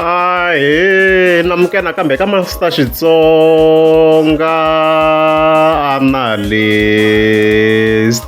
Ahee namukela nakambe ka Master Xitsonga Analyst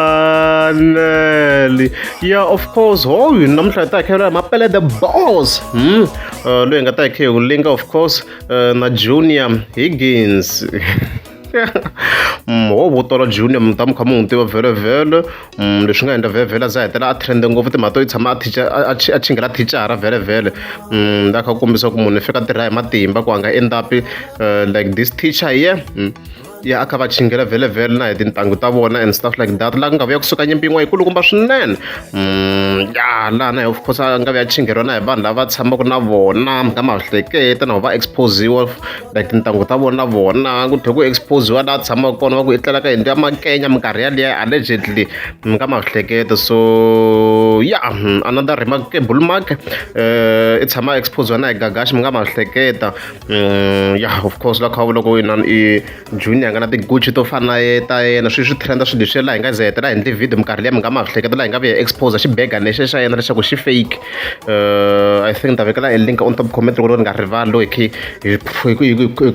channel yeah of course hoyu namuntlha hi ta hi kha hi Mapele the boss loyi hi nga ta hi kha hi linka of course na Junior Higgins ho vo tala Junior mi ta mi kha mi n'wi tiva vhele vhele leswi nga endla vhele vhele a za a hetelela a trend ngopfu timhaka to yi tshama a teacher a chinghela thicara vhele vhele la kha ku kombisa ku munhu i fika a tirha hi matimba ku a nga end up like this teacher here ya a kha va chinghela vhele vhele na hi tintangu ta vona and stuff like that laha ku nga vuya kusuka nyimpi yin'wana yikulukumba swinene ya laha na of course a nga vuya chingheriwa na hi vanhu lava tshamaka na vona mi nga ma hleketa na va expose-iwa like tintangu ta vona na vona ku tlhela ku expose-iwa laha tshamaka kona va ku i tlela ka yindlu ya makenya minkarhi yaliya allegedly mi nga ma hleketa so yeah another remarkable mark i tshama expose-iwa na hi Gagashi mi nga ma hleketa yeah of course la kha loko inani i Junior a nga na ti-Gucci to fana na ye ta yena swi swi trend swilo leswiya laha hi nga ze hetelela hi endle video minkarhi liya mi nga ma hleketa laha hi nga vuya hi expose xibegani lexiya xa yena leswaku xi fake I think ni ta vekela e link on top comment loko ni nga rivali loko hi khe hi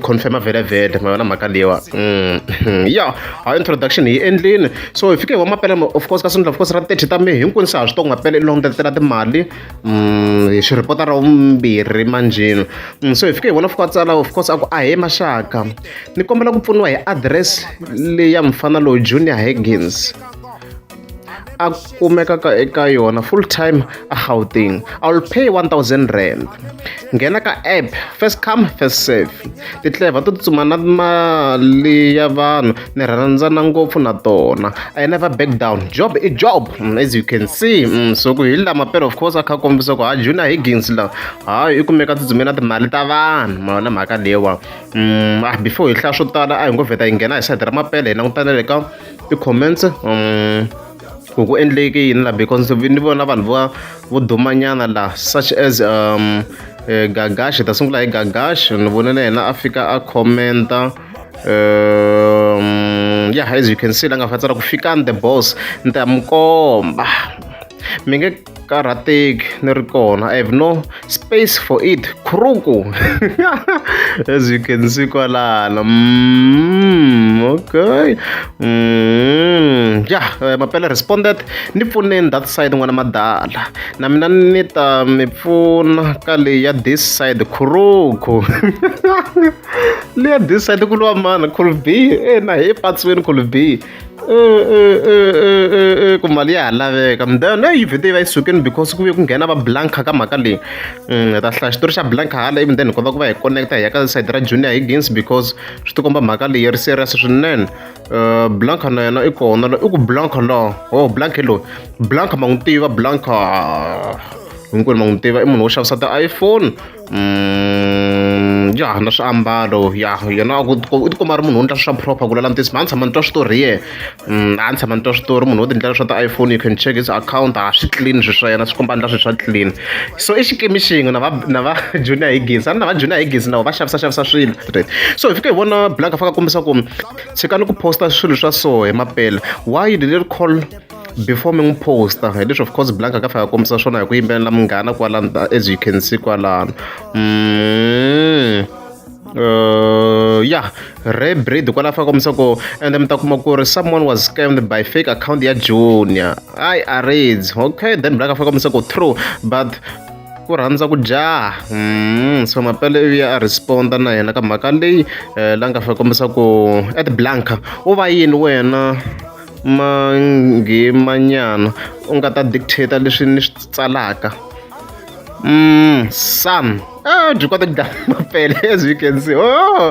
confirm vhele vhele ma yona mhaka leyiwa ya ha introduction hi endlini so hi fike hi va Mapele of course ka Sunday of course ra 30 ta May hinkwenu se ha swi tiva ku Mapele i londzetela timali hi xi report ra vumbirhi manjheni so hi fike hi vona fika a tsala of course a ku ahee maxaka ni kombela ku pfuniwa hi address leyi ya mfana loyi Junior Higgins a kumekaka eka yona full time a Gauteng I will pay 1000 rand nghena ka app first come first serve ti-clever to tsutsuma na mali ya vanhu ni rhandzana ngopfu na tona I never back down job i job as you can see so ku hi la Mapele of course a kha a kombisa ku ha Junior Higgins la hayi i kumeka a tsutsume na timali ta vanhu ma yona mhaka leyiwa ah before hi hlaya swo tala a hi ngo vheta hi nghena hi sayiti ra Mapele hi langutana le ka ti-comments ku ku endleke yini la because ni vona vanhu vo vo dumanyana la such as Gagashi hi ta sungula hi Gagashi ni vone na yena a fika a commenta yeah as you can see la nga fa tsala ku fikani the boss ni ta mi komba mi nge karhateki ni ri kona I have no space for it khuruku as you can see kwalano okay yeah Mapele responded ni pfuneni that side n'wana madala na mina ni ta mi pfuna ka leyi ya this side khuruku leya this side ku lwa mani khulu b e na hi patsweni khulu b ku mali ya ha laveka then yi vhete yi va yi sukile because ku vuye ku nghena va Blanca ka mhaka leyi hi ta hlaya xitori xa Blanca hala ivi then hi kota ku va hi connect-a hi ya ka sayiti ra Junior Higgins because swi ti komba mhaka leyi yi ri serious swinene Blanca na yena i kona i ku Blanca la oh Blanca hi loyi Blanca ma n'wi tiva Blanca hinkwenu ma n'wi tiva i munhu wo xavisa ti-iPhone ya na swiambalo ya yena u tikuma a ri munhu wo endla swa proper ku lula ntiyiso a ni tshama ni twa switori hi yena a ni tshama ni twa switori munhu wo ti endlela swa ti-iPhone you can check his account a swi clean swilo swa yena swi komba endla swilo swa clean so i xikimi xin'we na va na va Junior Higgins a ni na va Junior Higgins na va xavisa xavisa swilo so hi fike hi vona Blanca faka kombisa ku tshikani ku posta swilo swa so hi Mapele why you didn't call before mi n'wi posta hi leswi of course Blanca ka fika kombisa swona hi ku yimbelela munghana kwalano as you can see kwalano yeah Ray Breed kwalaho fika kombisa ku ende mi ta kuma ku ri someone was scammed by fake account ya Junior I arrange okay then Blanca fika kombisa ku true but ku rhandza ku jaha so Mapele ivi a responda na yena ka mhaka leyi la nga fika kombisa ku at Blanca u va yini wena manghimanyana u nga ta dictate leswi ni swi tsalaka son byi kota ku dlaya Mapele as you can see oh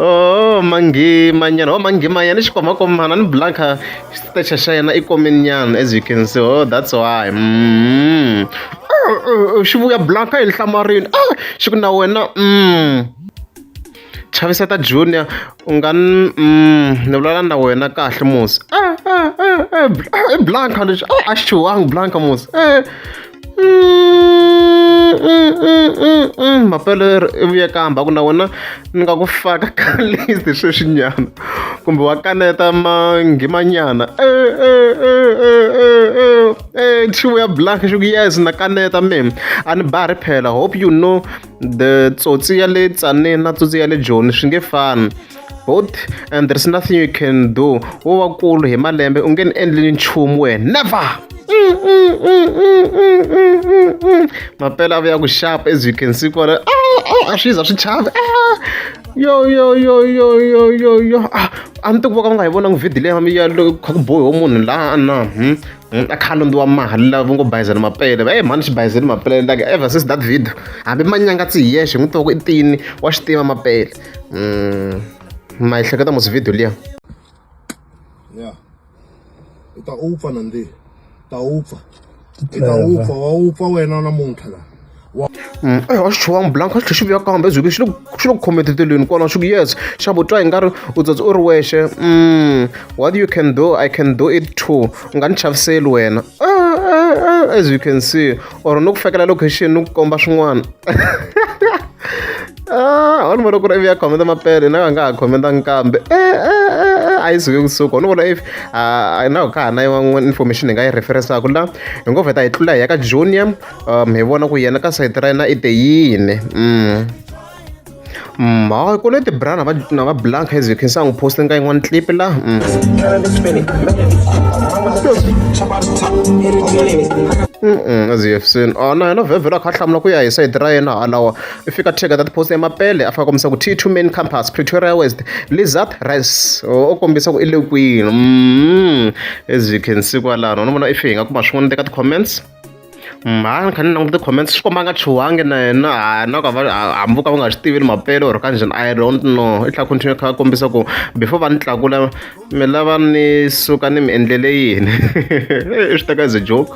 oh manghimanyana oh manghimanyana i xikomakomana ni Blanca xitacha xa yena i komenyana as you can see oh that's why xi vuya Blanca yi hlamarini ah xi ku na wena chaviseta Junior u nga ni vulavula na wena kahle musi i Blanca lexi a xi chuhangi Blanca musi Mapele i vuye kambe a ku na wena ni nga ku faka ka list sweswinyana kumbe wa kaneta manghimanyana nchumu ya black xi ku yes na kaneta me a ni bari phela hope you know the tsotsi ya le Tzaneen na tsotsi ya le Joni swi nge fani both and there's nothing you can do wo va kulu hi malembe u nge ni endleli nchumu wena never. Mapele a vuya ku sharp as you can see kona a swi za swi chavi yo yo yo yo yo yo yo a ni tiku vo ka va nga yi vonangi video leyi ya loko kha ku bohiwa munhu laha na a kha a londziwa mali la va ngo bayizela mapele va mhani xi bayizeli mapele like ever since that video hambi manyangatsi hi yexe n'wi tiva ku i tini wa xi tiva mapele ma yi hleketa mos video liya. Ya i ta upfa na ndi ta upfa i ta upfa wa upfa wena namuntlha la. A xi chuwangi blank a xi tlhe xi vuya kambe byi xi le xi le ku khometeteleni kwalaho xi ku yes xa ku twa i nga ri u tsotsi u ri wexe what you can do I can do it too u nga ni chaviseli wena as you can see or ni ku fakela location ni ku komba swin'wana a ni vona ku ri ivi ya khomenta mapele na nga ha khomentanga kambe a yi suke kusuka ni vona if na ka ha na yin'wana information hi nga yi referensaku la hi ngo vheta hi tlula hi ya ka junior hi vona ku yena ka sayiti ra yena i te yini hayi ku na ti-bra na va na va blank as you can see a n'wi post ka yin'wana clip la. As you have seen oh na yena vhevhela a kha a hlamula ku ya hi sayiti ra yena halawa i fika tshega that post ya mapele a fika kombisa ku T2 main campus Pretoria West Lizard Res o kombisa ku i le kwini as you can see kwalano ni vona if hi nga kuma swin'wana eka ti-comments. Ha ni kha ni languta ti-comments swi komba a nga chuhangi na yena ha na ka va hambi vo ka va nga swi tivi ni mapele or ka njhani I don't know i tlhela continue kha a kombisa ku before va ni tlakula mi lava ni suka ni mi endlele yini i swi teka as a joke.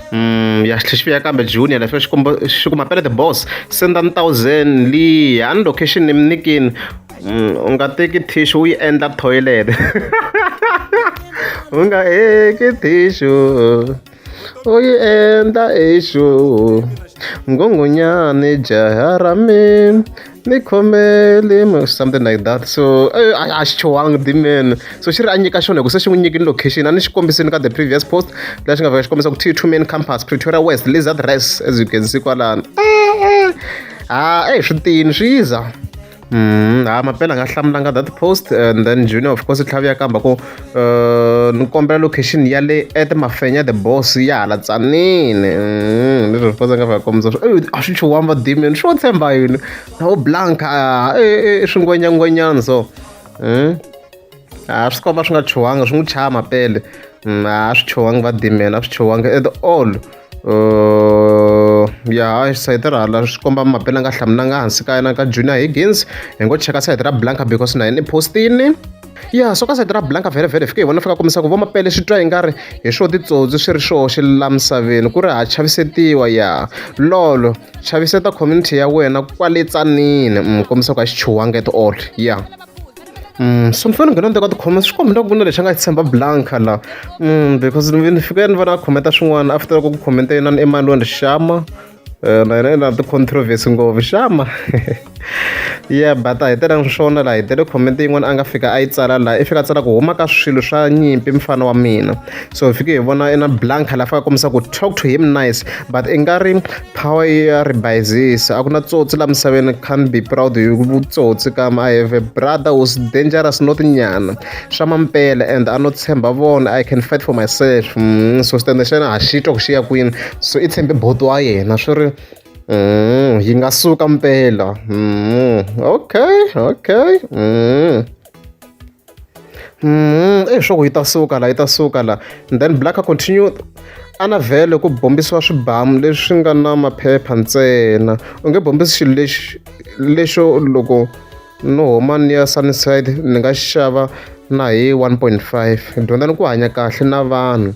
Ya xi tlhe xi vuya kambe junior la fika xi komba xi ku mapele the boss sendani thousand liya a ni location ni mi nyikini u nga teki tissue u yi endla toilet u nga teki tissue. U yi endla issue nghunghunyani jaha ra mina ni khomeli something like that so a xi chuhangi dimeni so xi ri a nyika xona hi ku se xi n'wi nyikile location a ni xi kombisini ka the previous post laha xi nga fika xi kombisa ku T2 main campus Pretoria West Lizard Res as you can see kwalano ha eyi swi tiyini swi yiza. Ha mampela a nga hlamulanga that post and then junior of course tlhavi ya kamba ku ni kombela location ya le at mafenya the boss ya hala tsanini leswi of course a nga fika kombisa swo a swi chuwamba demon swo tshemba yini na wo blank i swingwenyangwenyana so a swi komba swi nga chuhanga swi n'wi chaya mapele a swi chuhangi va demon a swi chuhangi at all. Ya hayi sayiti ra hala swi komba mapele a nga hlamulanga hansi ka yena ka Junior Higgins hi ngo cheka sayiti ra Blanca because na yena i postini ya so ka sayiti ra Blanca vhele vhele fike hi vona fika kombisa ku vo mapele swi twa ingari hi swo titsotsi swi ri swoxe la misaveni ku ri ha chavisetiwa ya lolo chaviseta community ya wena kwale tsanini kombisa ku a xi chuhanga at all ya. So ni fanele ni nghena ni teka ti-comments swi komba ku na lexi a nga xi tshemba Blanca la because ni fike ni vona a comment swin'wana after loko ku comment yena ni Emmanuel Shama na yena i na ti-controversy ngopfu Shama yeah but a hi telangi swona laha hi tele comment yin'wana a nga fika a yi tsala laha i fika a tsala ku huma ka swilo swa nyimpi mfana wa mina so hi fike hi vona ina Blanca laha fika kombisa ku talk to him nice but i nga ri power ya ri bayizisa a ku na tsotsi la misaveni can't be proud hi vutsotsi kam I have a brother who's dangerous not nyana swa mampela and a no tshemba vona I can fight for myself so xitende xa yena ha xi twa ku xi ya kwini so i tshembe boti wa yena swi ri yi nga suka mpela okay okay. I swa ku yi ta suka la yi ta suka la and then Black continue a na vhele ku bombisiwa swibamu leswi nga na maphepha ntsena u nge bombisi xilo lexi lexo loko no huma ni ya Sunnyside ni nga xava na hi 1.5 dyondzani ku hanya kahle na vanhu.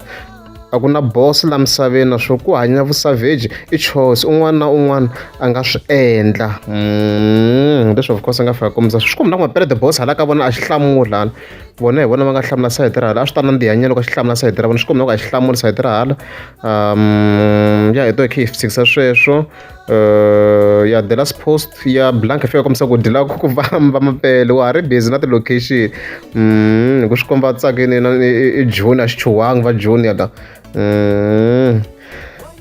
A ku na boss la misaveni naswo ku hanya vusavheji i choice un'wana na un'wana a nga swi endla. Leswi of course a nga fika kombisa swi komba na ku Mapele the boss hala ka vona a xi hlamuli hala vona hi vona va nga hlamula sayiti ra hala a swi ta nandziha nyana loko a xi hlamula sayiti ra vona swi komba na ku a xi hlamuli sayiti ra hala ya hi to hi kha hi tshikisa sweswo ya the last post ya blank fika kombisa ku dila ku vamba mapele wa ha ri busy na ti-location hi ku swi komba a tsakini na i joni a xi chuhangi va joni ya la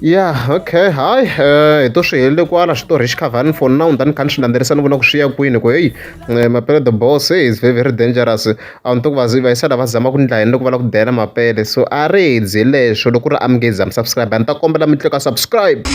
ya okay hayi hi to swi helele kwala switori xi khavhani for now ni kha ni swi landzelerisa ni vona ku swi ya kwini ku heyi mapele the boss hey, is very very dangerous a ni to ku va va yisa lava zama ku ndla yini loko va lava ku dayela mapele so a ri dzi leswo loko ri amukeza mi subscribe a ni ta kombela mi tlika subscribe.